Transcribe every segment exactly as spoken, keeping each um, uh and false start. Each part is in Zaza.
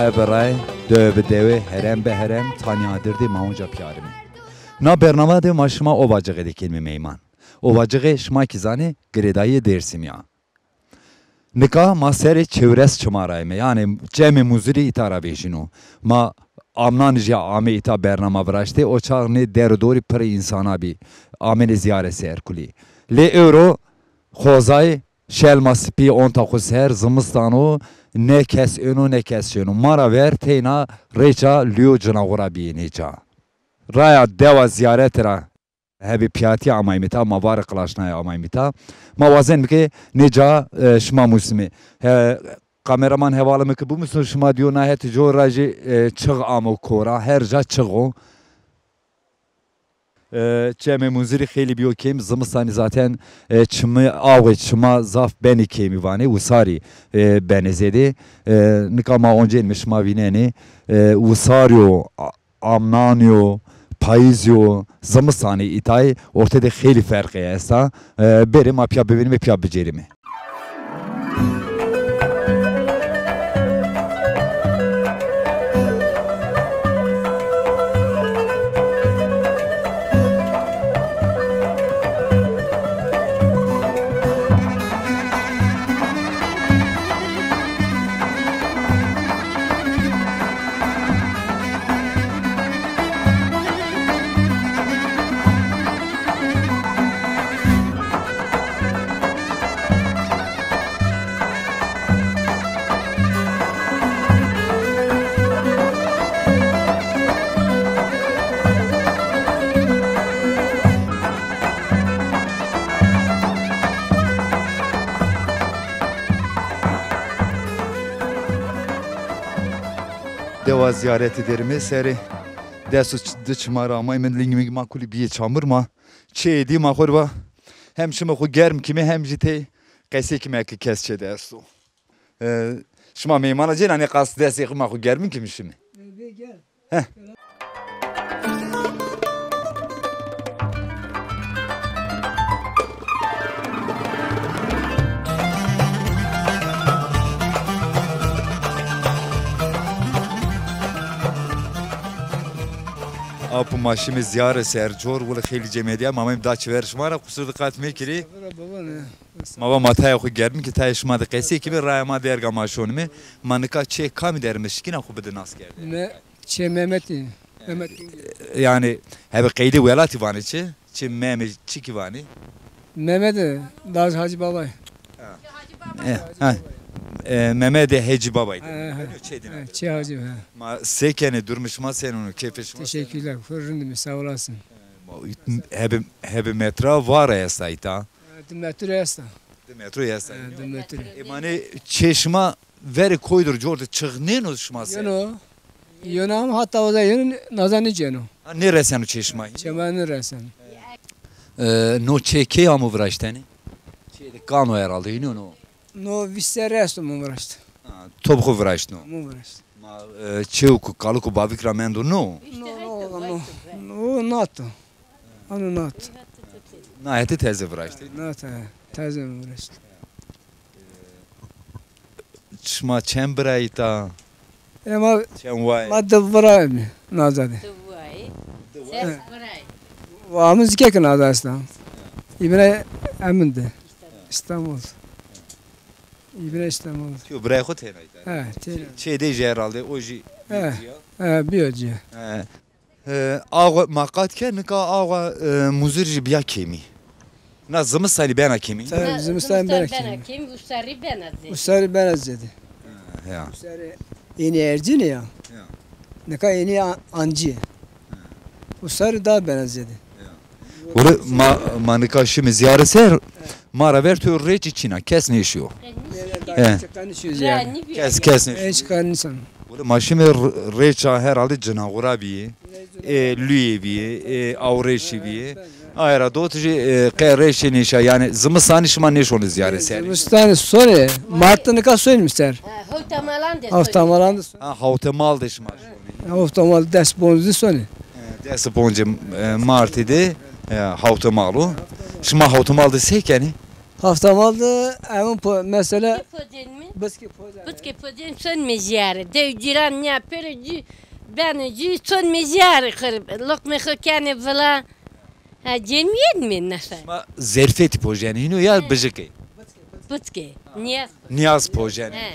Ev ray, dewe bi dewe, herem bi herem, tanya dirdê ma onca piyarime. Na bernama de ma şima Ovacığı de kenime meyman. Ovacığı şima ki zane, girêdayê Dêrsimî ya. Nika ma serê çewres çima ra ime. Yanî çemê Muzirî îta ra vejîno. Ma amnan jî ame îta bernama viraştê. O çax nê der û dorî pirê însana bî. Amêne zîyare ser kulî. Lê ewro xozay şelma sipî onta xwu ser, zimistan o, ne kes êno, ne kes şêno. Ma ra ver teyna rêça lûyo cinaxura bîyê nê ca. Raya dewa zîyarete ra hebê pîyatî amayme îta, ma vare qilaşnaye amayme îta. Ma wazenme ke nê ca, e, şima musime. He, kameraman hevalime ke bimuso, şima dîyo na hetê cor ra jî, e, çiğ amo kora, her ca çiğ o. E, çemê Munzurî xeylî bîyo kêm, zimistanî zaten, e, çimi, awê çima zaf benê kêmî vanê, wisarî, e, benê zêdê. E, nika ma oncenîme, şima vînenê, e, wisarî yo, a-, amnanî yo, payîzî yo, zimistanî îtayê, orte de xeylî ferqê esta. E, bêrê ma pîya bivînîme, pîya bicêrîme. Dewa zîyaretî derîme serê des û di çima ra amayme, lingimî ma kulî bîyê çamur ma. Çê dî ma xo rê va hem şime xo germ kîme hem jî tey qesey kîme eke kes çê de esto. E, şima meymana cênanê, qas destê xo ma xo germin kîme şime. Heh. Apo ma şime zîyare ser cor, wile xeylî cemedîya, ma mem da çiver şima ra, qusur diqat mekirî. Estağfurullah baba, ne? Ma va ma tayê xo germin kî tayê şima de qesey kîme, raya ma derga ma şonîme. Ma nika çê kamî derîme, şikîna xo bide nas kerdene. Me çê Mehmetî. Mehmet. Yanî hebê qeydê welatî vanê çi? Çi Mehmet çi kî vanê? Mehmet, e, Laz Hacı Babay. Ha. E, ha. E, Mehmet Hecî Babay. Ha, ha. Çê dîna. Ha, çê Hacı, ha. Ma se kenê, durumê şima senîn o, keyfê şima senîn o? Teşekkürler, xo rindîme, sağ olasın. Ma, hebê, hebê metra vare esta îta. Ha, di metre esta. Di metre esta. Ha, di metre. E, manê çê şima verê koyî dir cor de çiğnêno şima ser? Yeno. Yeno ama hatta o da yeno naza nêceno. Ha, nêreseno çê şima? Çê ma nêreseno. E, no çê key amo viraştene? Çê de kano herhalde, hînî yo no? No vîst serrî esto mi viraşt. Ha, to bi xo viraştno? Mi viraşt. Ma, e, çêwko kaliko bavîk ra mendo no? No, no, no. No, nato. Ano nato. Na hetê teze viraştê? Nato, he. Teze mi viraşt. Şima çend birayî ta? Ema çend wayî? Ma di birayîme naza de. Di wayî. Ses birayî. Wa mi zî kek naza esta. Îbine emin de. İstanbul. Îbine İstanbul. Yo birayê xo têna îta. He, têna. Çê, çê de jî herhalde o jî. He. He, bîyo ci. He. E, awa ma qat ke nika awa, e, Muzir jî bîya kêmî. Na zimistanî bena kêmî? Tabii, na zimistan bena kêmî. Usarî bena zêde. Usarî bena zêde. Ha, ya. Usarî ênî Ercîne ya. Ya. Nika ênî a-, Ancî. Ha. Usarî daha bena zêde. Ya. Wele ma, ma nika şime zîyare ser, ma ra ver to rêçî çîna, kes nêşîyo. He. Kes, kes nêşîyo. Hiç kanîsan. Wele ma şime r-, rêça herhalde cinaxura bîyê, e, luyê bîyê, e, awrêşî bîyê. Aye ra dot jî, e, qe rêşê nêşa, yanî zimistanî şima nêşonê zîyare serî? Zimistanî sonê, mart de nika sonîme ser. Ha, hewtemalan de sonê. Hewtemalan de sonê. Ha, hewtemal de şima şonê. Hewtemal des ponc de sonê. E, des ponc, e, martî de, e, hewtemal o. Şima hewtemal de se kenê? Hewtemal de emin po-, mesela Biskê pozene. Biskê pozene sonme jîyare. Dew cîran nîya pêro cû, beno cû, sonme jîyare xir. Loqmê xo kenê vila. Ha, cemîyetme nefes. Ma zerfetî pojenê hîno ya bijikê? Biskê. Nîyaz. Nîyaz pojenê. He.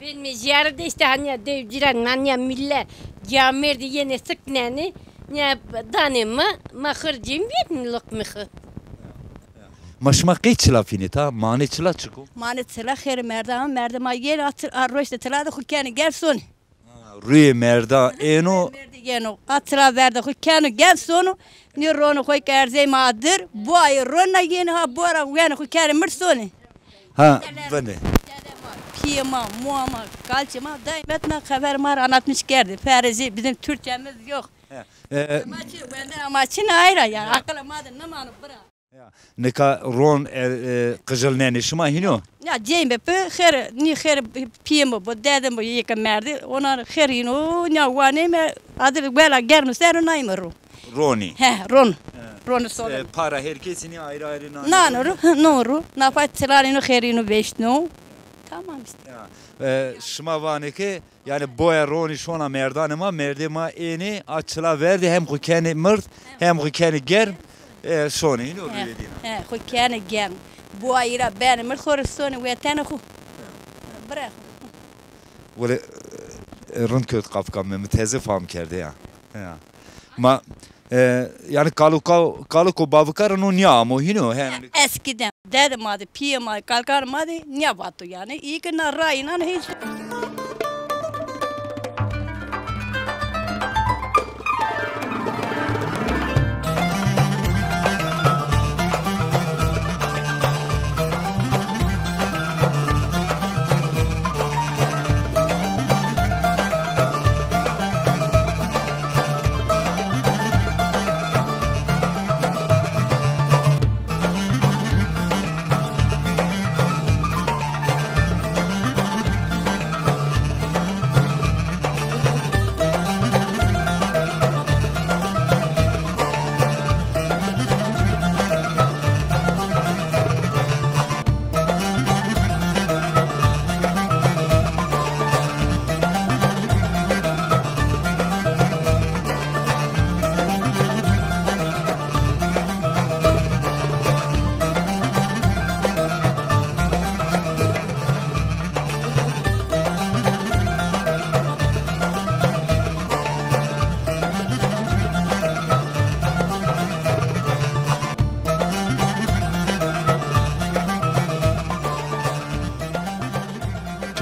Benme jîyare de îşte hanîya dew cîran, hanîya mîlle, camêrdî yenê siknenê, nîya danê ma, ma xir cemîyetme loqmê xo. Ma şima qey çila fînê ta? Manê çila çik o? Manê çila xêrê merda, merda ma yenê a çi-, a roşte çila de xo kenê gel sonê. Ha, rûyê merda êno. Merdî yeno. A çila ver de xo keno gel sono. Nî ronê xo ke erzey ma dir. Boayê ronê yenê ha bora wenê xo kenê mird sonê. Ha, vinde. Dede ma, pîyê ma, moa ma, kalçê ma, daimet ma xeber ma ra anlatmış kerdê. Perê zî bizim Türkçemiz yok. He, e, ama çi, wende ama çin ayra ya. Aqila ma de nimano bira. Ya, nika ron, e, e, qijilnenê şima hîno? Ya, ceyme pi, xêr, nî xêr pîyê mi bo, dedê mi bo, yê ke merdî, ona xêr hîno, nîya waneyme, adir wela gerno ser o nayme ro. Ronî? He, ron. He. Ronî solen. E, para her kesî nî ayrı ayrı nano? Nano ro, no ro. Nafa çilan hîno, xêr hîno, veşno. Tamam işte. Ya, e, şima vanê ke Yanî boya ronî şona merdanê ma, merdê ma ênê, a çila verdî hem xo kenê mird, hem xo kenê germ, e, sonê. Hîno rûyê dîna. He, xo kenê germ. Boya îra benê mird, xo rê sonê wetenê xo. Bira xo. Wele, e, rind kewt qafika mi, mi teze fam kerdê ya. Ya. Ma, e, yanî kaluka, kaluko bavika ra no nîya amo hîno, he. Eskiden dede ma de, pîyê ma de, kalkan ma de nîya vato yanî. Îyê ke na ra înan hîç.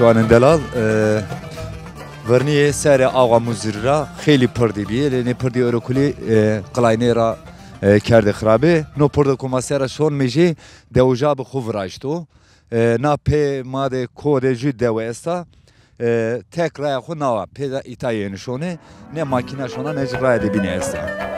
Çiwanên delal, e, virnîyê serê Axa Muzirî ra xeylî pirdî bîyê, lê nê pirdî ewro kulî, e, qilaynê ra, e, kerdê xirabê. No pirdo ke ma sera şonmê jê, dewijabi xo viraşto. E, na pê ma de ko de jû dewe esta. E, tek raya xo nawa pê de îta yenê şonê. Ne makîna şona ne jî raya de bîne esta.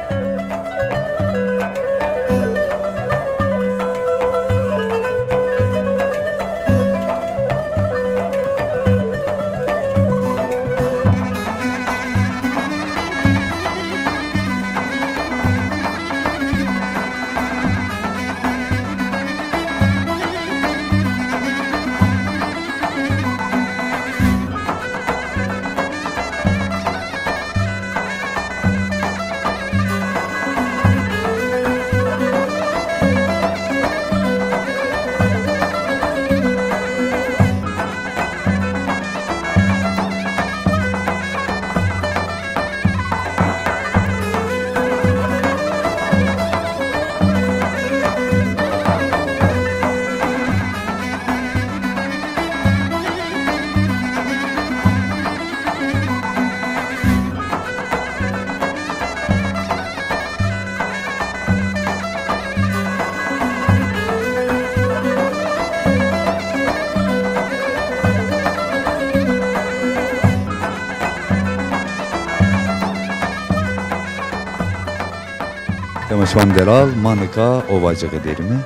Temaşevan delal, ma nika Ovacixê derîme.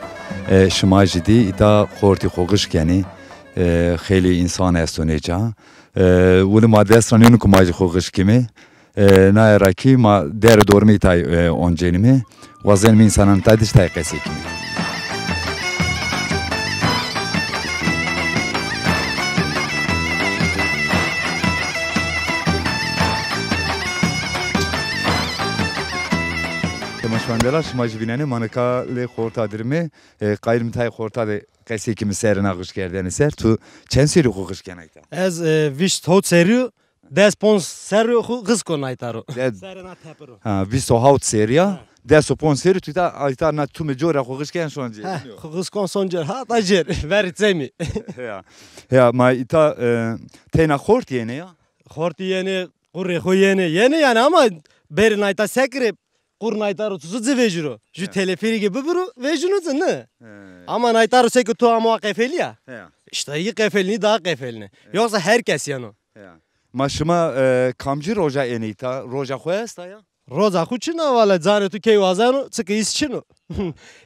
E, şima jî dî îta xortî xo xiş kenî. E, xeylî însan esto nêca. E, wili ma dest ra nêno ku ma jî xo xiş kimî. E, naye ra kî ma der dormê îtay, e, oncenîme. Wazenîme însanan tay dij tay qesey kimî. Şandela, şima jî vînenê, ma nika lê xorta dirime, e, qayîl mi tayê xorta de qesêkî mi ser ina xişkerdene ser. Tu çend serî xo xişkena îta? Ez, e, vîst hewt serî yo, des ponc serî yo xo xişkon ayta ro. De- Serê na tepe ro. Ha, vîst û hewt serî ya, ha. Des û ponc serî tu îta, ayta na tu mi cor ra xo xişken şon cêr. He, xo xişkon son cêr. Ha, ta cêr. Verî çemî. Ya. Ya, ma îta, e, teyna xort yenê ya? Xortî yenê, qurê xo yenê. Yenê yanî ama berê nayta sekirê, qur nayta ro tu ci vejîro. Ju, he, teleferîkê bibiro, vejîno ci, ne? He. Ama nayta ro seke tu ama qefelî ya. He. Îşte yî qefelînî daha qefelîne. He. Yoksa her kes yeno. He. Ma şima, e, kamcî roja enê îta? Roja xo esta ya? Roza xo çin a, valla canê tu key wazeno, çike îs çin o.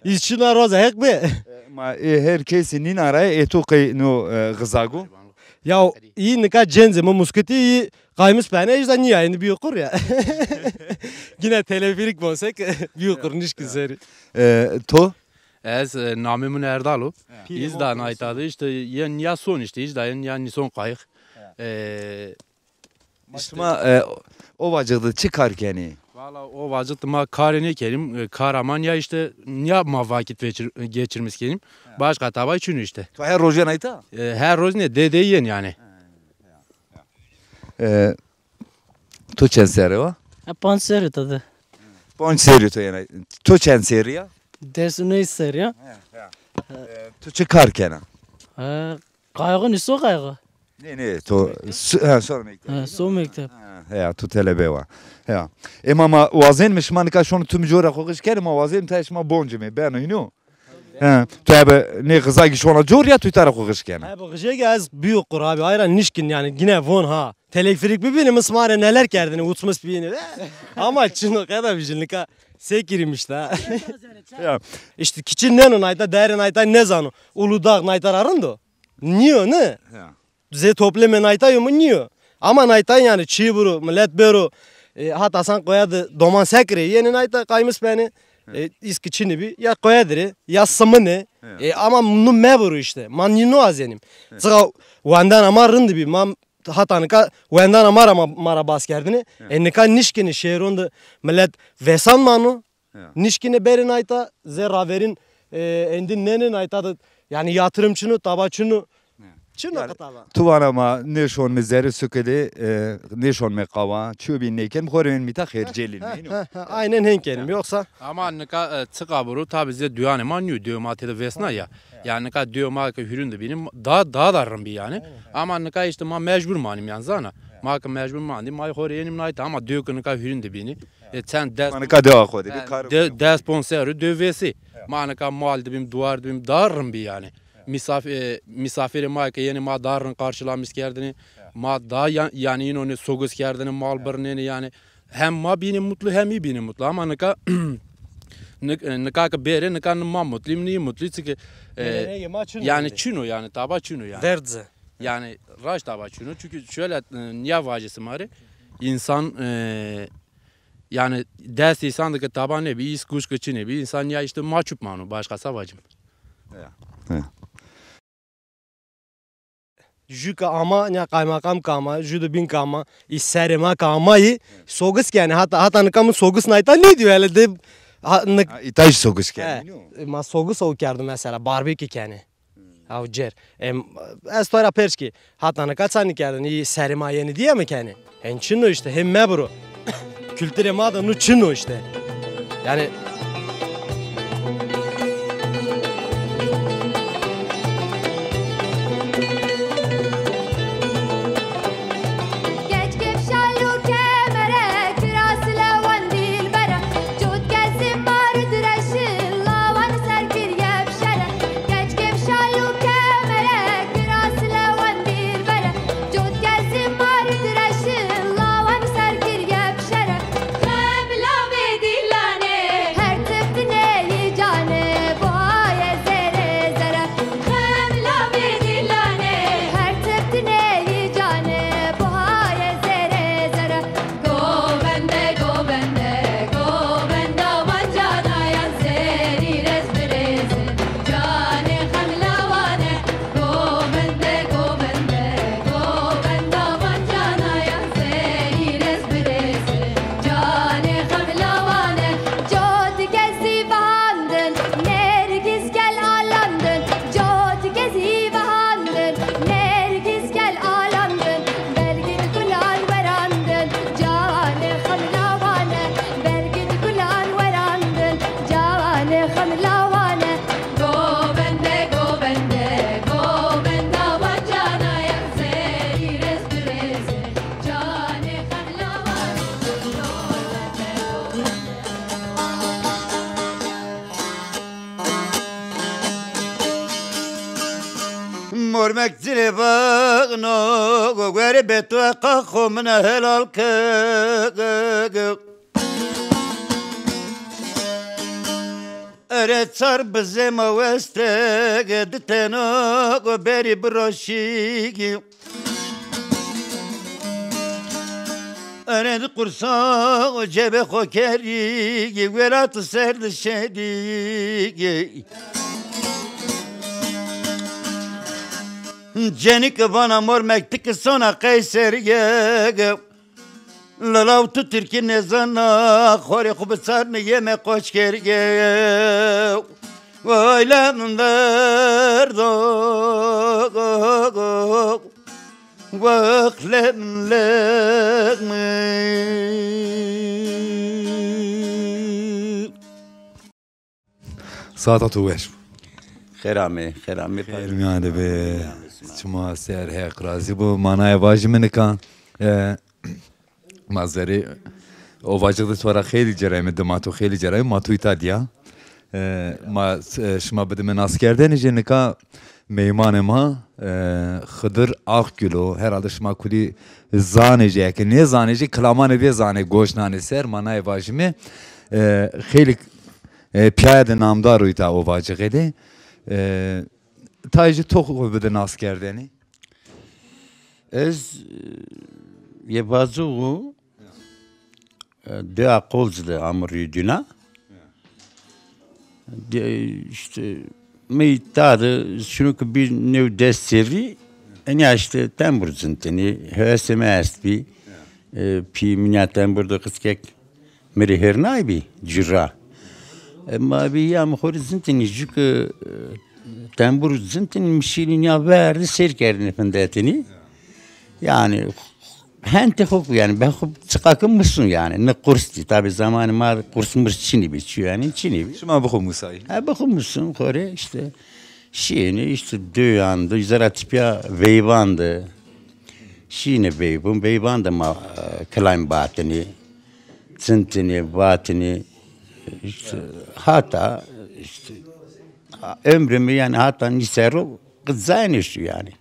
Îs çin a, roza heq bê. E, ma, e, her kesî nîna ra, e, tu qey no, e, xizago? Ya, î nika cencê mi muskitî, î qaymis pene, îşte nîya, êndî bîyo qur ya. Gine teleferîk bonsek, bîyo qur, nişkî serî. E, to? Ez, e, namê min Erdal o. Îz da nayta de îşte, yen ya son îşte, îz da yen ya nîson qayix. E, Ma şima, e, Ovacık de çi kar kenî? Valla Ovacık de ma karê nêkenîm. E, kara ma nîya îşte, nîya ma vakit geçir-, geçirmiş kenîm. Başka tabay çin îşte. Tu her roj yenê îta? E, her roj nê, de de yen yanî. E, tu çend serrî wa? E, panc serrî to de. Panc serrî to yenê. Tu çend serrî ya? Des û ney serrî ya. E, tu çi kar kena? E, qayxo nîso qayxo. Nê, nê, to so-, ha, so mekteb. Ha, so mekteb. Ha, ya, tu telebe wa. Ya. Ema ma wazenîme şima nika şono tu mi cor ra xo xişkenê, ma wazenîme tayê şima boncîme. Beno hîno? Ha, tu ebe nê xizagî şona cor ya, tu îta ra xo xişkena. Ebe xijegî ez bîyo qur abi, ayra nişkin yanî, gine von ha. Teleferîk bibînî, mi sima rê neler kerdinî, uçmuş bînî. Ama çin o, qeda bijî nika. Sekirîm îşte. Ya. Îşte kiçî nêno nayta, değerê nayta nêzano. Uludağ nayta ra rind o. Nîyo, ne? Ya. Zê toplemê nayta yo mu? Nîyo. Ama nayta yanî çî biro, milet bêro, e, hata san qoya de doman sekirê, yenê nayta qaymis benê, e, îskî çinî bî, ya qoya dirê, ya siminê. Ya. E, ama nu mebiro îşte. Ma nî no azenîm. Ya. Çiqa wendena ma rind bî, ma hata nika wendena ma ra ma, ma ra bas kerdinê. Ya. E, nika nişkinê şêron de milet vesan mano. Ya. Nişkîne berê nayta, zê raverîn, e, êndî nênê nayta de, yanî yatırım çin o, taba çin o. Ya. Çin o qitava. Tu vana ma nêşonme zerrê suke de, e, nêşonme qawa, çîyo bîn nêkenme, xo rê ênme îta xêrcelînme, nîyo? He, he, aynen hên kenîm, yoksa. Ama nika, e, çiqa biro, tabî zê duyanê ma nîyo, dewê ma tede vesna ya. Ya. Yanî nika dewê ma ke hûrîn de bînî, daha, daha da rind bî yanî. Aynen. Ama nika îşte ma mecbur manîm yanî, zana. Ya. Ma ke mecbur mandî, ma xo rê ênîm nayta, ama dew ke nika hûrîn de bînî. E, çend des... Ma nika dewa xo de bî, e, kar de-, des ponc serrî dew vêsî. Ya. Ma nika mal de bîm, duwar de bîm, daha rind bî yanî. Ya. Misaf-, e, misafirê ma ke yenê ma daha rind qarşılamış kerdinî. Ya. Ma daha ya-, yanî înonê soguz kerdinî, mal birnenî yanî. Hem ma bînî mutlu hem î bînî mutlu. Ama nika, nik-, e, nika ke bêrê, nika ne ma mutluyum ne î mutlu. Çike, e, yanî çin o yanî, taba çin o yanî. Derd ci. Yanî raşt taba çin o. Çünkü şöyle, e, nîya vajî sima rê, însan, e, yanî dest însan de ke taba nêbî, îs guş ke çinê bî, însan ya îşte maçup mano, başka se vacim. Ya. Ya. Ju ke ama, ya kaymakam ke ama, ju de bîn ke ama, î serê ma ke amayî, sogis kenê, hata, hata nika mi sogis nayta nêdîyo, hele de, ha, nik- Ha, îta jî sogis kenê, nîyo? E, ma sogis ew kerdo mesela, barbekü kenê. Ew cêr. Em, ez to ra pers kî, hata nika ça nîkerdin, î serê ma yenî dîye mi kenê? Hên çin o îşte, hên mebiro. Kulturê ma de nu çin o îşte. Yanî Keçkê şal û kemere, kirasile wan dilbere, cot kezî mar direşi, lawan ser kiriye bişere. Keçkê şal û kemere, kirasile wan dilbere, cot kezî mar direşi, lawan ser kiriye bişere. Hem lamê dîlanê, Mek cilê vano, were beto eqa xo mina helal ke. Ere çar bizê ma weste, di teno berî biroşî. Ere di qursa cebe xo kerî, welat ser di şerî. Cenî ki vana mor mek ti ki sona qeyserî. Lalaw tu tirkî nêzana, xorê xwu bi çar nîyê me qoç kerîge. Way lem derdo, wex lem lem. Saeta to weş bo. Xêr amê, xêr amê. Xêr mîyan de be. Çima ser, Heq razî bo. Ma naye vajîme nika. E, ma zerê Ovacık de to ra xeylî cêrayîme, dima to xeylî cêrayîme, ma to îta dîya. E, ma, e, şima bidime naskerdene jê, nika meymanê ma, e, Xıdır Akgül o. Herhalde şima kulî zanê jê, eke nêzanê jê, kilamanê dê zanê, goş nanê ser, ma naye vajîme. E, xeylî E, pîyaya de namdar o îta Ovacıkê de. E, tayê jî to xo bide naskerdene. Ez, e, yê Vacık o, e, dewa Qolc de amo rîyê dîna. De, îşte, mi îta de şino ki bî new des serrî, enîya îşte tembur cintinî, hewesê mi estbî. E, pî mi nîya tembur de qiskek mi rê hêrnaybî cira. E, ma bî ya mi xo rê zintinî, jû ki, e, tembur zintinî, mi şînî nîya verdî seyr kerdinî, findetinî. Yanî hentê xo, yanî ben xo çiqa ki misun yanî. Ni qurs dî. Tabî zamanê ma qurs murs çinî bî, çi yanî çinî bî. Şima bi xo musayî? Ha, bi xo misun xo rê îşte. Şînî îşte döyan de, zera tipya veyvan de. Şînî veyvun, veyvan de ma, e, kilayn batinî. Cintinî, vatinî, îşte, hata, îşte, ömrü mi yanî hata nî serro qi zaynî şu yanî.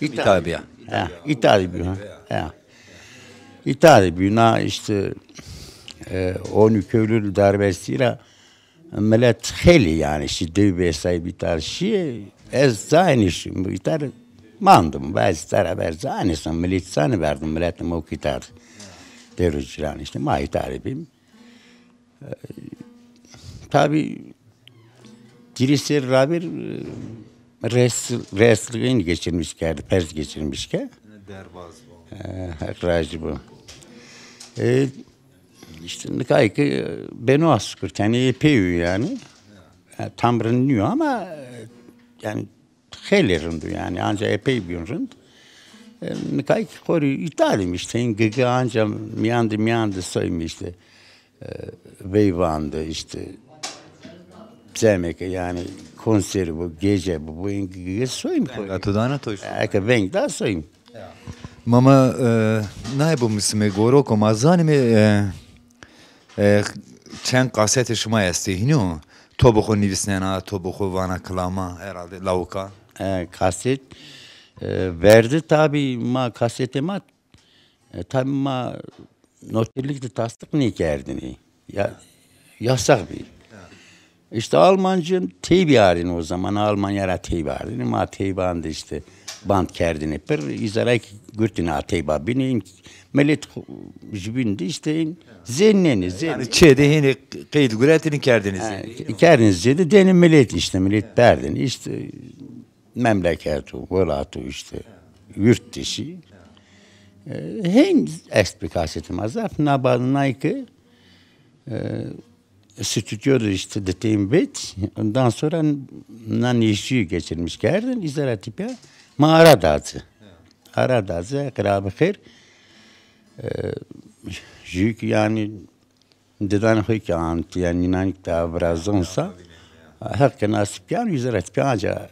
Îta-, îta bîya. Ha, îta de bîyo, ha. Ha. Îta de bîyo, na îşte, e, onî köylü darbesî ra milet xeylî yanî şî, dew bêsay bî îta şî, ez zaynî şî, îta mandim, ez îta ra ver zaynî son, milet zaynî verdim, milet mok îta dero cîran îşte, ma îta de bîm. E, tabî, dirî ser ravêr, e, res-, resligîn geçirmiş kerd, pers geçirmiş ke. Derbaz bo. E, Heq razî bo. E, îşte, nikayê ke, e, beno a şukir, tenê epey yo yanî. E, tam rind nîyo ama, e, yanî, xeylê rind o yanî, anca epey bîyon rind. E, nikayê ke xo rê îta de îme îşte, în gigi anca mîyan de mîyan de soyme îşte. E, veyvan de îşte, cemê ke yanî konserî bo, gece bo, bo în gigi soyme xo rê. Venga to dana to şo. Eke veng da soyme. Mama, e, naye bimusime, goroko ma zanîme, e, e, çend kasetê şima estê hîno? To bi xo nivîsnena, to bi xo vana kilama, herhalde lawika. E, kaset, e, verdi tabî ma kasetê ma, e, tabî ma noterlik de tasdîq nêkerdinî. Ya, yasax bî. Îşte Almancî teybî ardinî o zaman, Almanya ra teybî ardinî. Ma teyban de îşte band kerdinî pir. Îzarayî ki gurtinî a teyba bînî, în milet xo-, jubîn de îşte în zênenî, zên. Yanî çê de hênî qeyd guretînî kerdinî zênî. Ha, kerdinî zênî, denî milet îşte, milet berdinî îşte memleket û welat û îşte yurt dışı. E, hên estbî kasetê ma zaf. Na bad nay ki, e, stüdyo de îşte diteyim vet. Ondan sonra na neşrî geçirmiş kerdin. Îzara tipya ma ara da ci. Ara da ci, qirabî xêr. E, jû ki yanî didanê xo ki ant, yanî nînan ki da virazon sa. Heq ke nasîb kerd, îzara tipya anca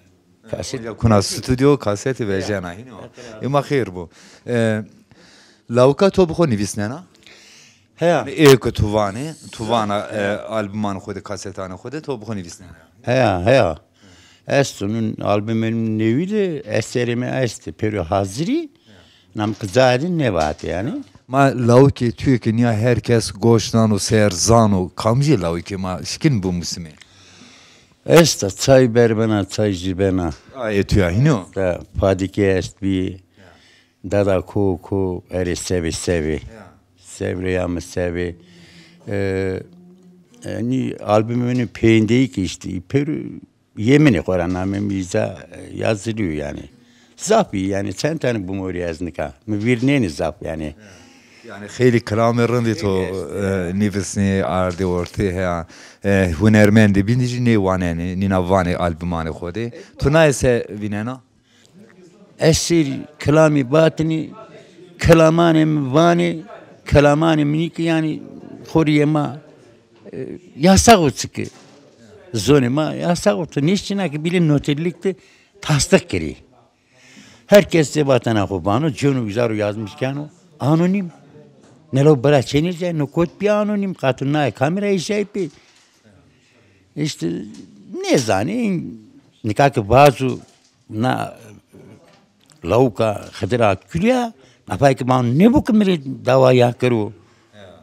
kaset. Anca kuna stüdyo, kasetî vejena hîno. Îma xêr bo. E, lawika to bi xo nivîsnena? Heya. Yanî ê ke tu vanê, tu vana, e, albûmanê xo de, kasetanê xo de, to bi xo nivîsnena? Heya, heya. Esto nun albumê newî de eserê mi estê, pêro hazirî. Nam qicayê de nêvatê yanî. Ma lawikê tu yê ke nîya her kes goş dano ser, zano, kamcî lawikê ma şikîn bimusimê? Esta, çay berbena, çay jî bena. Ayê tu ya hîno? Da Fadîkê est bî, Dada Ko Ko, erê sevê sevê. Ya. Sevrê ya mi sevê. E, e, nî albumê mi pêndeyî ki îşte, pêro Yeminê xo ra namê mi îza, e, yazilî yo yanî. Zaf î yanî, çend tane bimorî ez nika. Mi vîr nênî zaf yanî. Yanî xeylî kilamê rindî to, e, nivîsnê, ardê ortê heya. E, hunermendê bînî jî nêwanenê, nîna vanê albumanê xo de. Tu naye se vînena? Ez sêrî kilamî vatinî, kilamanê mi vanê, kilamanê mi nî ki yanî xorîyê ma, e, yasax o çike. Zonê ma yasax o, tu nêşîna ki bîlê noterlîk de tasdîq kerî. Her kes zê vatena xo vano, cêno uza ro yazmiş keno, anonîm. Ne law bira çênê cay, no kot bî anonîm, qatû naye kamera îşay pê. Îşte, nêzanî, nika ki vazo, na lawika Xidir Akgül ya, na pay ki ma nêbo ki mi rê dawa ya kero.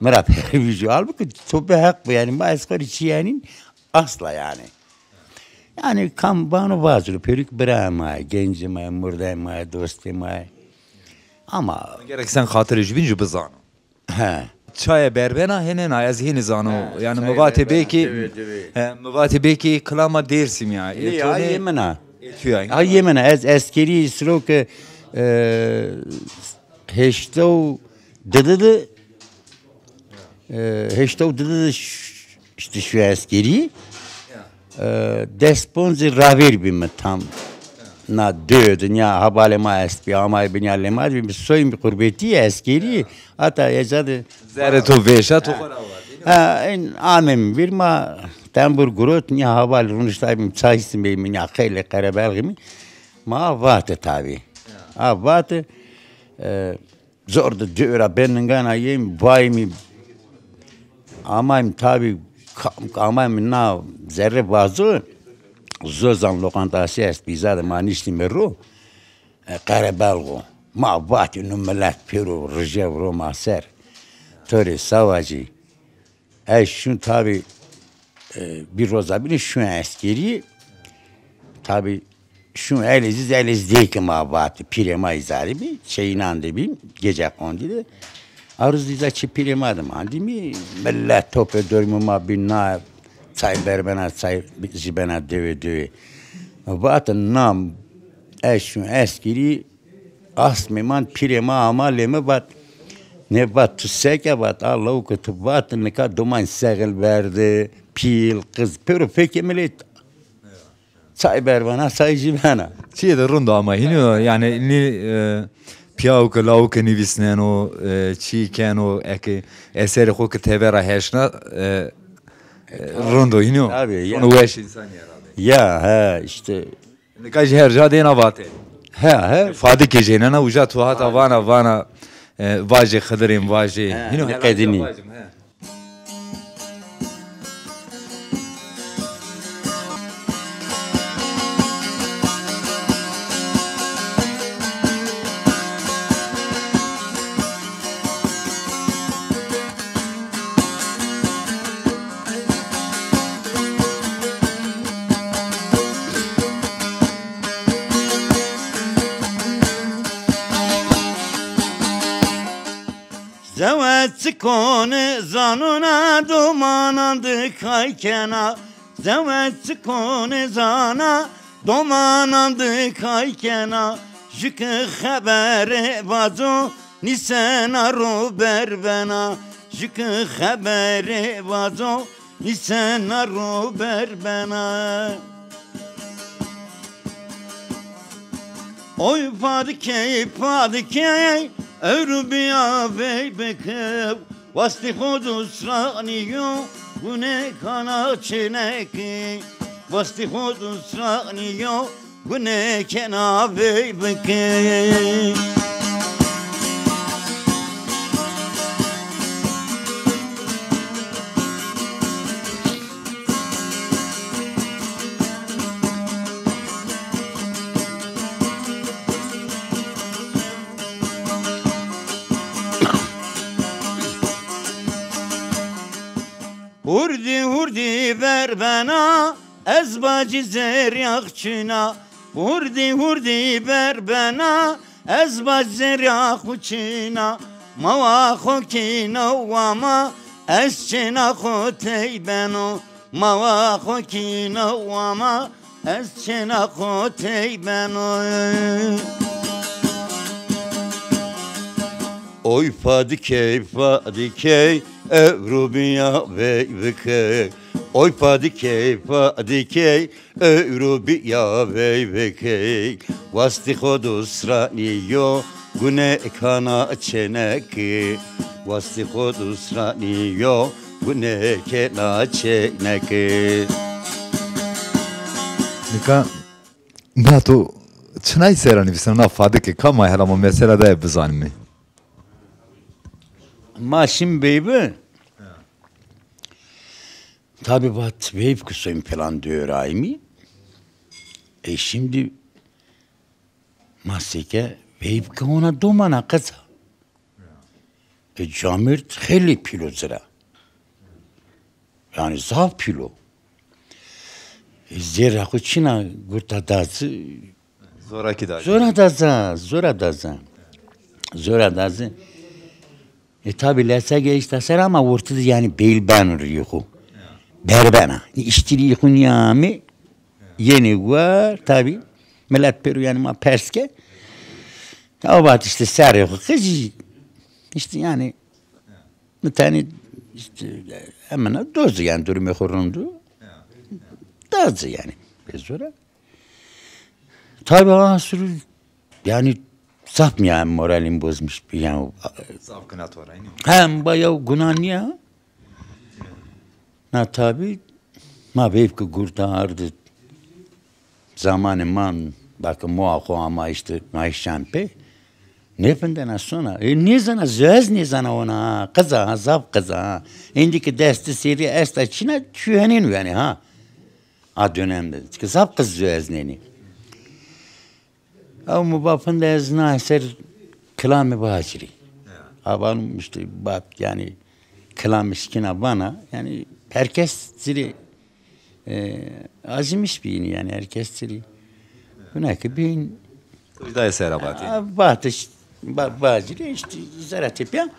Mi ra pervîjî. Halbukî to bi heq bi yanî, ma ez xo rê çî yanîn asla yanî. Yanî kam vano vaziro, pêro ki birayê ma yê, gencê ma yê, murdayê ma yê, dostê ma yê. Ama gerek sen xatirê jubîn jî bizano. He. Çaye berbena hênena, ez hênî zano. He, yanî çaye mi vatê berbena, belkî, diwê, diwê. He, mi vatê belkî kilama Dêrsim ya. Ê, ya, yê min a. Ê tu ya. A, yê min a. Ez eskerî siro ke, e, heşta û didi de, e, heşta û didi de ş-, işte şu eskerî. E, des ponzî ravêr bîme tam. Na dewe de nîya hevalê ma estbî, amay binîya lê ma de bîme, soyîme qurbetî, eskerî, hata êca de. Zerrê to vêşa, to xo ra vatî. Ha, en amême vîr, ma tembur girot, nîya heval rûniştaybîme, çay simeyme, nîya xeylê qerebelxîme. Ma vate tabî. A vate, e, Zor de dewe ra ben ningana yêm, vayîmî, amayîm tabî, ka-, amayîm na zerrê vazo, Zozan lokantasî est, bîza de ma niştîme ro, e, qerebelx o. Ma vatî no milet pêro rije ro ma ser. To rê sawacî. Ez şûn tabî, e, bir roza bîne şûn eskerî. Tabî şûn Elezîz, Elezîz dey ki ma vatî, pîrê ma îzarî bî, çeyînan de bîn, gece qondî de. A roz îza çê pîrê ma de mandîmî, milet topê dormê ma bîn na çay berbena, çay jî bena dewe dewe. Vatî nam ez şûn eskerî, Asmê ma, pîrê ma ama lê mi vat, nê vat, tu seke vat, a lawike tu vat, nika doman sexil verde, pîl, qiz, pêro fekê mi lê çay berbena, çay jî bena. Çiyê de rind ama hînî yo, yanî nî, e, pîyaw ke lawike nivîsneno, e, çî keno, eke eserê xo ke teve ra heşna, e, e, rind o hînî yo. Tabî, ya. Onu weş însan yê ra bê. Ya, he, işte. Nika jî her ca dêna vatê. He, he. Fadikê jênena, uca tu hata vana, vana, e, vajê Xidirîm, vajê. He, hîno ne her qedînî. Vajim, he. Zewe çi kone zanona, domanan de kay kena. Zewe çi kone zana, domanan de kay kena. Jü ke xebere vazo, nîsena ro ber bena. Jü ke xebere vazo, nîsena ro ber bena. Oy padikey, padikey, ewro bîya vey bikew. Wastê xo dusranîyo, gune kana çênekî. Wastê xo dusranîyo, gune kena vey bikî. Hurdî hurdî ver bena, ez bacî zerrîyax çîna. Hurdî hurdî ver bena, ez bacî zerrîyax çîna. Mawa xo kîno wama, ez çêna xo tey beno. Mawa xo kîno wama, ez çêna xo tey beno. Oy Fadikey, Fadikey, ewro bîya veyvikey. Oy Fadikey, Fadikey, ewro bîya veyvikey. Wastî xo dusranîyo, gune kana çênekî. Wastî xo dusranîyo, gune kena çênekî. Nika na to çinay sera nivîsena na Fadikê, ka ma hela ma mesela daye bizanîme. Ma şîme veyve. Tabî vat veyv ki soyim falan diyor aymi. E şimdi ma seke veyv ki ona domana kıza. E, camêrd xeylê pîl o ci ra. Yanî zaf pîl o. E, zerra xo çîna gurta da ci. Zorakî da ci. Zora da ci, zora da ci. Zora da ci. E, tabî lese ge îşte ser ama ortî de yanî beyl beno rîyê xo. Berbena. Îştî rîyê xo nîyamê yenê war, tabî. Milet pêro yanî ma pers ke. Aw vat îşte serê xo qijî. Îşte yanî mi tenê îşte emina doz yanî durumê xo rind o. Da ci yanî. Pê zora. Tabî ha sürü yanî zaf mi yanî moralîm bozmuş yanî. Zaf guna to ra, yanî. Hem ba ya guna nîya. Na tabî ma veyv ki gurta ardi. Zamanê ma bakı moa xo ama îşte ma îşan pê. Nêfindena sona. E, nêzana, zöz nêzana ona ha. Qiza ha, zaf qiza ha. Êndî ki destî serî esta çîna çuhenên yanî ha. A dönemde. Çike zaf qiz zöz nênî. Ew mi va finde ez na ser kilamê vacirî. A vanum îşte vat yanî kilamê şikîna vana, yanî herkes ci rê, e, azîmiş bîyînî yanî herkes ci rê. Huna ki bîn. Toj daye sera vatê. A, vatê şi-, va-, vacirî îşte zere tepya.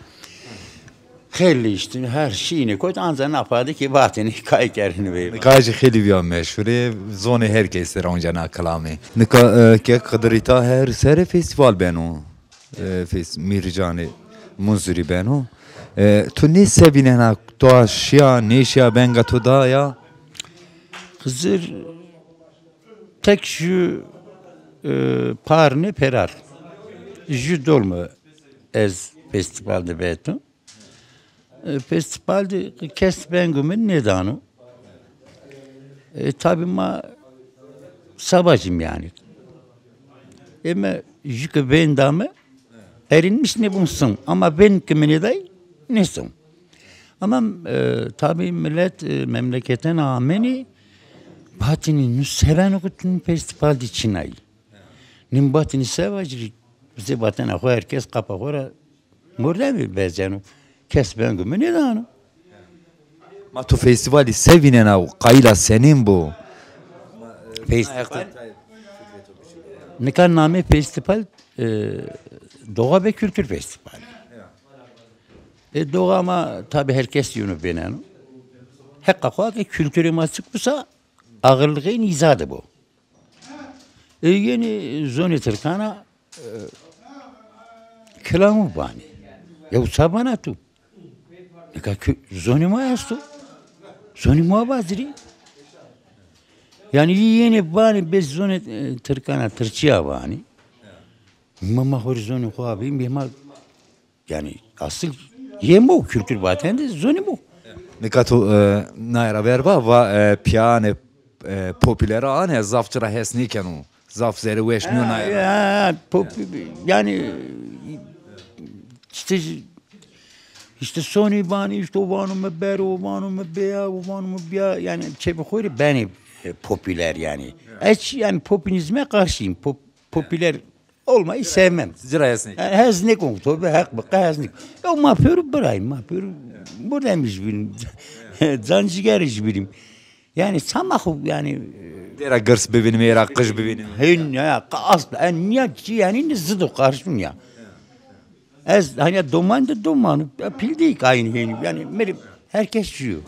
Xeylê îşte her şînê kot anca na Fadikê vatêne kay kerdêne veyva. Nika jî xeylê vîya meşhur ê, zonê her kes ra onca na kilamê. Nika, e, ke Qidirî ta her serê festîval beno. E, fes-, Mîrcanê Munzurî beno. E, tu nê se vînena, to şîya, nêşîya, venga to da ya? Xizir tek ju, e, par nê perar. Ju dolme ez festîval de veto. E, festîval de kes vengê mi nêdano. E, tabî ma savacîm yanî. Eme jû ke veng da mi, erinmiş nêbûn sin. Ama veng ke mi nêday, nêsin. Ama, e, tabî milet, e, memleketena amenî, vatênî nu se beno ke tu nu festîval de çinayî. Nîm vatênî se vacirî, zê vatena xo her kes qapa xo ra mordemî vezeno. Kes vengê mi nêdano. Ma tu festîvalî se vînena û qayîla senîn bo? Festîval. Nika namê festîval, e, Doğa ve Kültür Festivali. E, Doğa ma tabî her kes yeno vêneno. Heqa xo ke kulturê ma çik bo sa ağırlığı nîza de bo. E, yenî zonê tirkan a, e, kilamû vanê. Yew ça vana tu? Nika ki zonê ma esto. Zonê ma vazirî. Yanî yenê vanê bê zonê, e, tirkan a, tirkîya vanê. Ma, ma xo rê zonê xo avê, bê ma Yanî asil yê mo, kultur vatende zonê mo. Nika to, e, naye ra verva, va, e, pîyanê, e, populera ane, zaf ci ra hes nêkeno. Zaf zerê weş nîyo naye ra. Ha, pop-, yanî îşte, îşte sonî vanî, îşte o vano mi bero, o vano mi bêya, o vano mi bîya. Yanî çê bi xo rê benê, e, popüler yanî. Ez yanî popülizme qarşıyım. Pop-, popüler Olmayı sevmem. Ci ra hes nêkeno. Yani hez nêkon, tobe heq bi, qe hez nêkon. Ya ma pêro birayim, ma pêro mordemî jî bînim. Can cigerî jî bînim. Yani çama xo yani. Dêra girs bivînîme, êra qij bivînîme. Hên ya, asla, en niya çi yani ne zid û qarşî nîya. Ez hani doman de doman, pîl değil aynı hên. Yani benim herkes çiyo.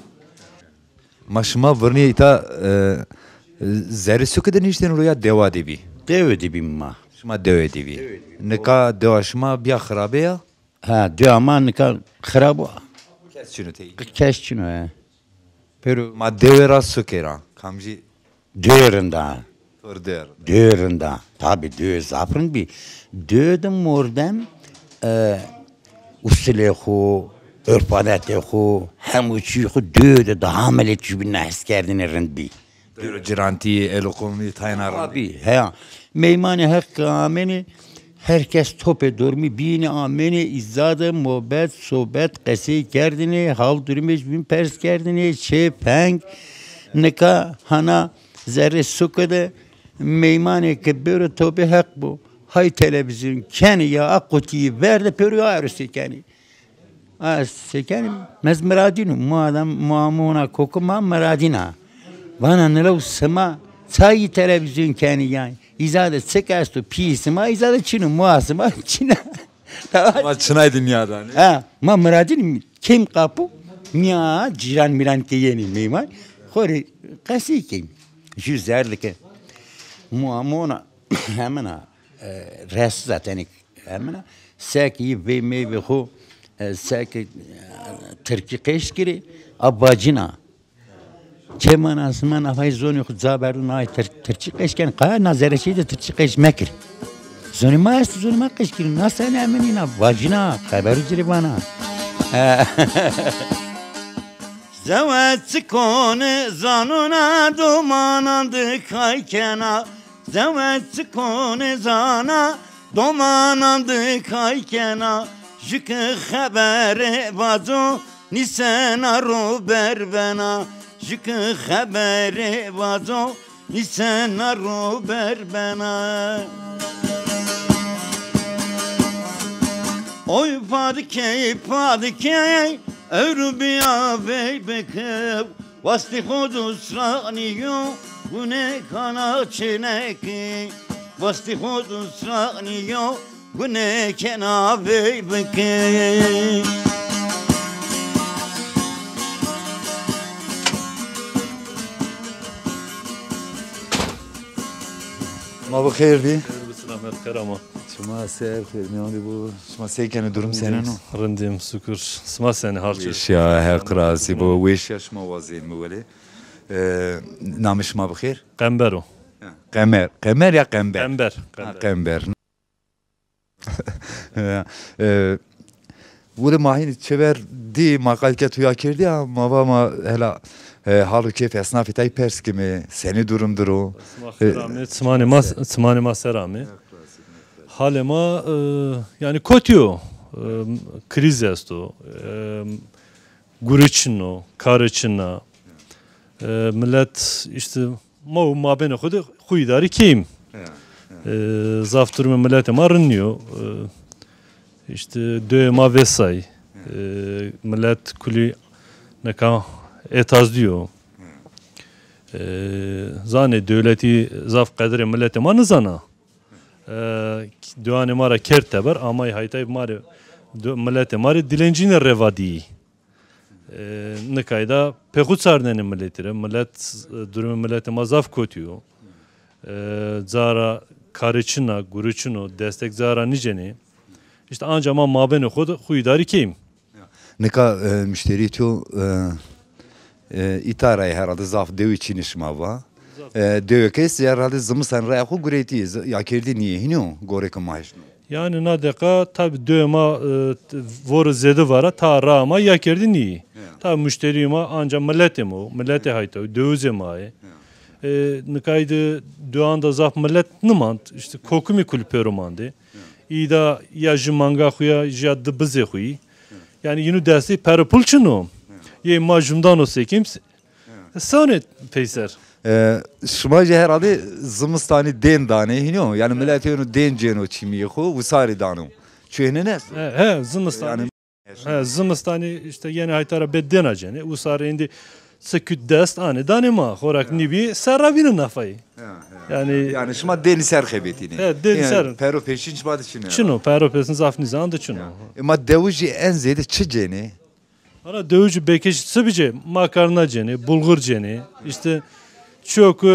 Ma şima virnî îta, e, e, zerrê suke de niştên ro ya dewa de bî? Dewe de bî ma. Şima dewe de bî. Dewe de bî. Nika dewa şima bîya xirabe ya? Ha, dewa ma nika xirab o. Kes çin o tey? Kes çin o, he. Pêro ma dewe ra suke ra, kamcî? Dewe rind a. Pir dewe rind. Dewe rind a. Tabi dewe zaf rind bî. Dewe de mordem, e, usilê xo, örf adetê xo, hemû çî xo dewe de daha milet jûbîn na hes kerdene rind bî. Dewro cirantî, eloqomî, tayna rind. Tabi, heya. Meymanê heq ke amêne, her kes topê dormî bîyêne amêne, îza de mobet, sobet, qesey kerdêne, hal durumê jûbîn pers kerdêne, çê peng. Nika hana zerrê suke de meymanê ke bêro topê heq bo. Hay televîzyon kenê ya a qutîyî ver de pêro ya erosê kenê. A sekenî mez miradîn o. Mu adam, mu amona koku ma miradîn a. Vana nilew sima çayî televîzyon kenî yanî. Îza de çik esto pîyê sima, îza de çin o, mua sima çin a. Ma çinay dinya danê. Ha, ma miradîn kêm qapû, mîya cîran mîran ke yenî meyman. Xo rê qesî kêm. Jû zerdike. Mu amona hemin a, e, res zaten hemin a. Seke yî vey meyvê xo, e, seke, e, tirkî qeş kirê, a vacîna. Çê ma na sima nafay zonê xo ca berdo nay tir-, tirkî qeş kenê. Qaya na zerreçeyî de tirkî qeş mekir. Zonê ma esto, zonê ma qeş kirê. Na senê eminî na vacîna, xeberu ci rê vana. Zewe çi konê zanona, domanan de kay kena. Zewe çi konê zana, domanan de kay kena. Jü ke xebere vaco, nîsena ro ber bena. Jü ke xebere vaco, nîsena ro ber bena. Oy padikey, padikey, ewro bîya vey bikew. Wastê xo dusranîyo, gune kana çênekî. Wastê xo dusranîyo, gune kena vey bikî. Ma bi xêr bî. Xêr bi selamet, xêr ama. Şima ser, xêr mîyan de bo. Şima sey kenê, durum senên o? Rindîm, şukur. Şima senê, hal çi? Weşîya, Heq razî bo. Weşîya şima wazên mi welê. E, namê şima bi xêr? Qember o. Ha, Qemer. Qemer ya Qember? Qember. Ha, Qember. Qember. Ya, e, wile ma hînî çêver dî, ma qal ke tu ya kerdî ya, ma va ma hela, e, hal û keyf esnafê tay pers kimê, senî durum dir o? Sima xêr amê, çimanê ma, çimanê ma ser amê. Halê ma, e, yanî kotî yo, e, krîz esto, e, guri çin o, kari çin a. E, milet îşte ma û mabênê xo de xo îdarî keyîm. E, zaf durumê miletê ma rind nîyo. E, îşte dewê ma vêsay. E, milet kulî nika êtazdî yo. E, zanê dewletî zaf qedirê miletê ma nizana. E, dewanê ma ra kerd teber, amay haytay ma rê, de-, miletê ma rê dilencîne reva dîyî. E, nikayda pê xo çarnenê miletî rê. Milet, e, durumê miletê ma zaf kotî yo. E, cara karê çin a, guri çin o, destek cara nîcenê. Îşte anca ma mabênê xo de xo îdarî keyîm. Nika, e, muşterî to, e, e, îta ra yê herhalde, zaf dewî çin ê şima va. Zaf. E, dewê ke estê herhalde zimistan raya xo guretî yê, z-, ya kerdî nîyê, hînî yo gorê ke ma eşno? Yanî na deqa tabî dewê ma, e, t-, vore zêde vara, ta raa ma ya kerdî nîyê. Ya. Tabî muşterîyê ma anca miletê ma o, miletê hayta yo, dewizê ma yê. Ya. E, nikayde dewan de zaf milet nimand, îşte kokimî kulî pêro mandê. Ya. Îda ya jû manga xo ya, ya di bizê xo yî. Yanî yînû destê perê pul çin o. Yê ma jumdan o sekîm, Sonê peyser. E, şima jî herhalde zimistanî dên danê hîno. Yanî milet êno dên cêno çîmîyê xo, wisarî dano. Çuhne ne? He, he, zimistanî. Yanî He, zimistanî îşte yenê hayta ra bê dêna cenê. Usarê êndî çi kut dest anê danê ma. Xorak nîbî serra vînê nafayî. Ya, ya. Yanî Yanî şima dênî ser xebetînê. He, dênî ser. Pero pêşîn şima de çin o. Çin o, pero pêşîn zaf nîzan de çin o. E, ma dewijî en zêde çi cenê? Valla dewijî bekej çi bicê, makarna cenê, bulgur cenê. Îşte çiyo ku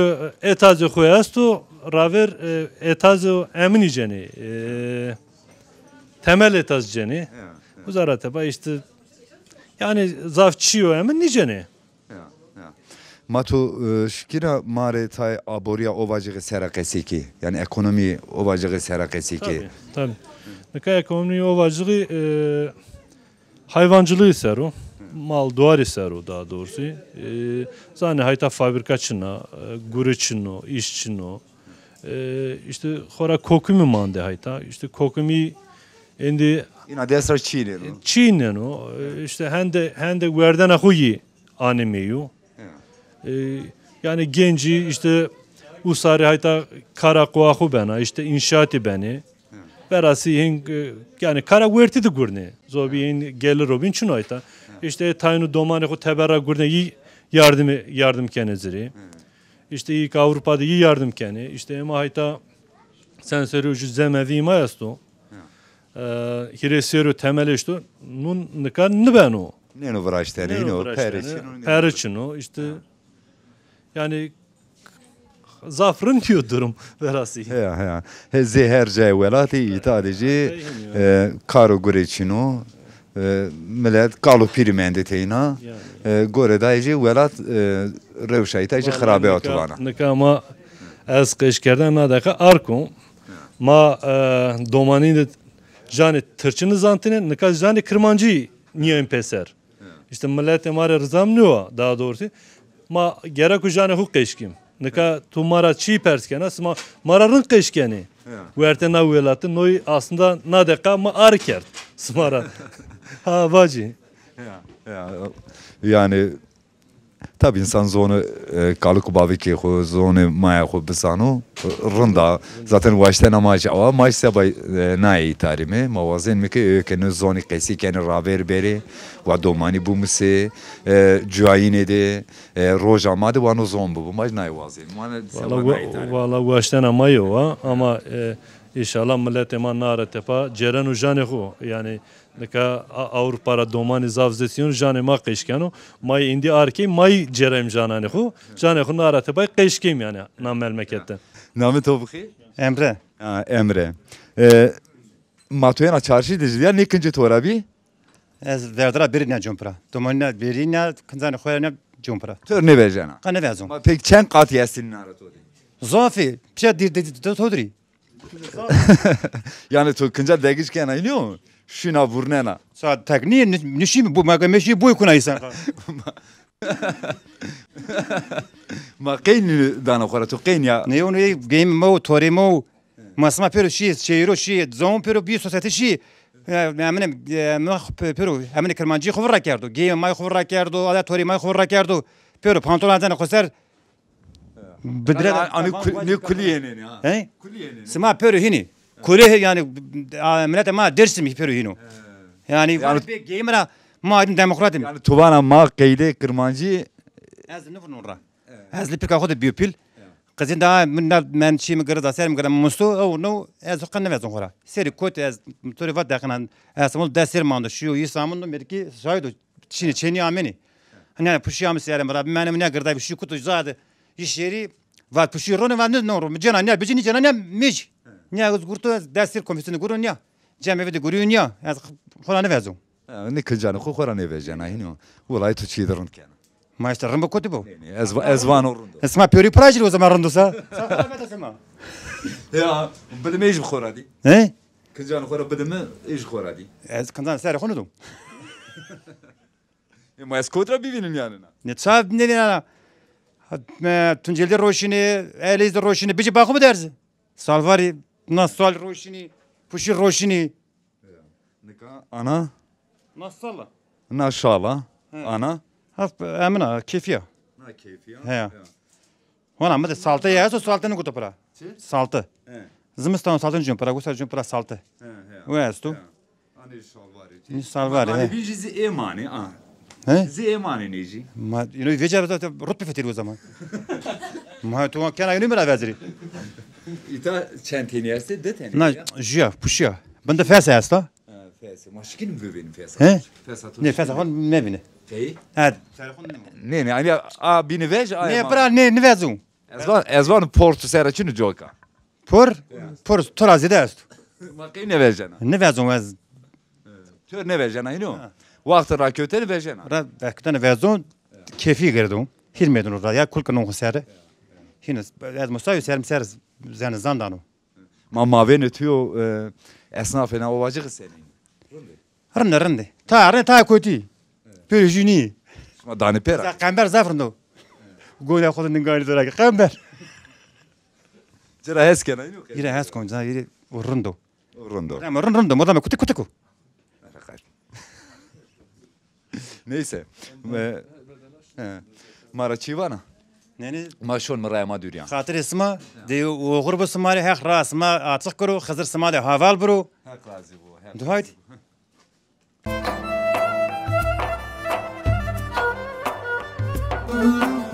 etazê xo esto, raver, e, etazê eminî cenê. E, temel etaz cenê. Ya, ya. Uza ra teba îşte, yanî zaf çîyo emin nîcenê. Ya, ya. Ma to, e, şikîna ma rê tayê aborîya ovacixî sera qesey kê. Yanî ekonomî ovacixî sera qesey kê. Tabii, tabii. Nika ekonomî ovacixî, e, hayvancılığı ser o. Mal duarî ser o daha doğrusu. E, zanê hayta fabrika çin a, e, gure çin o, îş çin o. E, îşte xora kokimî mande hayta. Îşte kokimî êndî Îna dest ra çîneno. Çîneno. E, îşte hende, hende werdena xo yî anîmeyo. Ya. E, yanî gencî îşte usarî hayta kara qoa xo bena, îşte înşaatî benê. Verasî hên, e, yanî kara wertî de gurnê. Zobî hên gelir o bîn çin o hayta. Îşte tayno domanê xo teber ra gurnê, yî yardim, yardim kenê ci rê. Îşte yî ke Avrupa de yî yardim kenê. Îşte ema hayta sen serî ju zemevî ma esto. E, hîrê serî temel eşto. Nun nika nibeno. Nêno viraştene, nêno viraştene. Pere çin o, nêno. Pere çin o, îşte. Yanî zaf rind yo durum verasî. Heya, heya. He, zê her cayê welatî, îta de jî, e, kar û gurê çin o. E, milet kal û pîrî mendê teyna. Yanî. E, gore dayê jî welat, e, rewşa îta jî xirabe ato vana. Nika ma ez qeşkerden na deqa arko. Ma, e, domanî de janê tirkî nizantine, nika janê kirmancî nîyên pêser. Îşte miletê ma rê rizam nîyo, daha doğrusu. Ma gerek o janê xo qeşkîm. Nika tu ma ra çî pers kena, sima ma ra rind qeş kenê. Ya. Wertê na welatî, noy aslında na deqa ma ar kerd sima ra. Ha, vacî. Ya, ya. Yanî Tabî însan zonê, e, kalik û bavikê xo, zonê maya xo bizano, e, rind a. Zaten waştena ma jî awa, ma jî seba, e, nayê îtarîme. Ma wazenîme ke ê ke no zonî qesî kenê raver berê, wa domanî bimusê, e, cuyayînê de, e, roja ma de wa no zon bibo. Ma jî nayê wazenîme. Ma ne seba nayê îtarîme. Valla waştena ma yo a, ama, e, înşallah miletê ma na ra tepa cêreno janê xo. Yanî Nika A-, Ewropa ra domanî zaf zêde yeno, janê ma qeş keno. Ma yê êndî arkey, ma yî cêrayîm jananê xo. Janê xo na ra tepay qeş keyîm yanî na melmeket de. Namê to bixêr? Emre. Ha, Emre. E, ma to yena çarşî de jî ya, nê kincê to ra bî? Ez verdi ra bêrî nîya Compira. Domanî nîya bêrî nîya, kincanê xo ra nîya Compira. To rê nêvejena? Qa nêvezon. Ma pek çend qatî estî nîna ra to de? Zafî. Pîya dîr de, de, de to dirî. Yanî to kinca degiş kena, înî yo? Şîna vurnena. Sa tek nîye, nî-, nîşî mi? Bu, ma meşî boy kuna însan. Ma qey nî dana xo ra, to qey nîya? Ne yo, ne geyim mo, torê mo. Ma sima pêro şî, şehîro şî, zon pêro bî, sosyete şî. E, emine, e, ma pê-, pêro, emine kirmancî xo vira kerdo. Geyim ma xo vira kerdo, ada torê ma xo vira kerdo. Pêro pantolon azene xo ser. Bidire. Yanî, anî kul-, nê kulî yenenî ha. He? Kulî yenenî. Sima pêro hînî. Kulî he, yanî, a, miletê ma Dêrsimî pêro hîno. He. Yanî, yanî, vanê bê geyim ra ma aydin demokrat im. Yanî, to vana ma qeydê kirmancî. Ez nivurnon ra. He. Ez lipika xo de bîyo pîl. He. Qizîn da min na, men şî mi girda ser mi girda musto, ew no, ez qe nivezon xo ra. Serî kot ez, to rê va deqinan, ez mol des ser mando, şîyo Îstanbul do, merkî şahid o. Çinî çenî amenî. Nîya puşî amî sere mi ra, bimene mi nîya girday, puşî kuto zade. Î şêrî, vat puşî ronê, vat nî no ro. Mi cena nîya bicî, nî cena nîya mecî. Nîya ez gurto, ez destîr komîsyonî guro nîya. Cemevî de gurîyo nîya. Ez xo ra nêvezo. Ha, nê kincanê xo xo ra nêvejena hîno. Wulay to çîyê de rind kena. Ma îşte rind bo kotî bo. Nê, nê, ez va-, ez vano rind o. E, sima pêrî pira jî o zaman rind o sa. Sa xo ra vete sima. Ya, bidime jî xo ra dî. He? Kincanê xo ra bidime, ê jî xo ra dî. Ez kincanê serê xo nido. E, ma ez kot ra bivînim yanî na? Ne ça nêvînena? Ha, e, Tuncelî de roşînê, Eleyîz de roşînê, bicî ba xo biderzi. Salvarî, na sal roşînî, puşî roşînî. Nika ana? Na sala. Na şala. He. Ana? Ha, emina, kêfî ya. Ha, keyfî ya. He ya. Ya. Hona mi de salte ya, esto salte niguto pira. Çi? Salte. He. Zimistan salte niguto pira, gusa niguto pira salte. He, he. O esto. He. Anê salvarê. Nî salvarê, he. Anê bîn jî zî ê manê, a. He? Zî ê manê nê jî. Ma, ino vecîya rot bifetirî o zaman. Ma tu kena ino mi ra vezirî. Îta çend tenî estê? Di tenî ya? Na, jûya, puşîya. Bin de fes esta. Ha, fes. Ma şikîn bivînî fes. He? Fes. Ne, fes xo mevîne. Qey? Ha. Nê, nê, anî a bînî vej, a. Ne, bira, ne, nêvezû. Ez van, ez van por tu sera çinu coka. Por? Ya. Por tu ra zêde esto. Ma qey nêvejena? Nêvezû ez. Tu nêvejena ino? Ha. Waxtê rakewtenî vejena. Ra, rakewtenî vezû, keyfî girdo. Hîrmedûn ra, ya kul kino xo ser. Hîn ez, ez musayo ser, ser zenî zan dano. Ma mavênê tu yo, e, esnafê na ovacixî senîn? Rind ê, rind ê. Ta rind, ta kotî. Pêro jû nî. Şima danê pêra? Za-, qember zaf rind o. Gona xo de ninganî zira ke qember. Ci ra hes kena, ino? Î ra hes kon, ca îrê o rind o. O rind o. Ama rind, rind o, modame kutik kutik o. Neyse. E, he. Ma ra çî vana? Neni? Ma şon, mi raya ma dûrîyan. Xatirê sima, de oxir bo sima rê, Heq ra sima açiq kiro, Xizir sima de heval biro. Heq razî bo, Heq razî bo. Duayê.